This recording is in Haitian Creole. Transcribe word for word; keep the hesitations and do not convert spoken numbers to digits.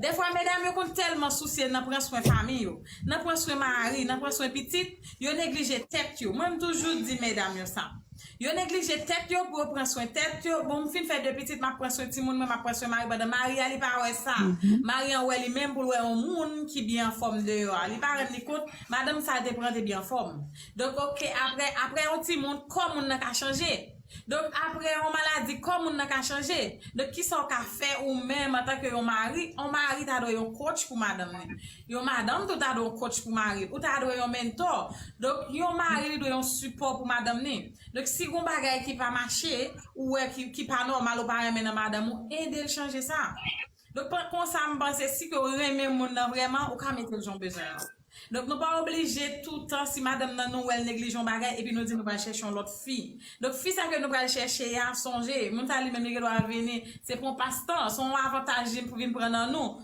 Defwa medam yo konn tèlman sousye nan pran swen fanmi yo, nan pran swen mari, nan pran swen pitit, yo neglije tèt yo. Mwen m toujou di medam yo sa. Yo neglije tèt yo pou yo pran swen tèt yo. Bon, m fin fè de pitit, m ap pran swen timoun mwen, m ap pran swen mari, pandan mari a li pa wè sa. Mari an wè li menm pou l wè yon moun ki byen anfòm deyò a. Li pa rann li kont, madanm sa te pran te byen anfòm. Donk, oke, apre, apre yon timoun, kò moun nan ka chanje. Donk, apre yon maladi, kò moun nan ka chanje. Donk, kisa w ka fè ou menm antanke yon mari? Yon mari ta dwe yon coach pou madanm li. Yon madanm tou ta dwe yon coach pou mari. Ou ta dwe yon mentor. Donk, yon mari li dwe yon sipò pou madanm li. Donk, si gon bagay ki pa mache, ou wè ki, ki pa nòmal, ou pa renmen nan madanm ou, ede l chanje sa. Donk, konsa m panse, si ke w renmen moun nan vrèman, ou ka mete l jan w bezwen an. Donk, nou pa oblije toutan, si madanm nan nou wè l neglije yon bagay, epi nou di nou pral chèche yon lòt fi. Donk, fi sa ke nou pral chèche a, sonje, moun sa li menm li gen dwa vini, se pou yon pastan, se yon avantaj li pou vin pran nan nou.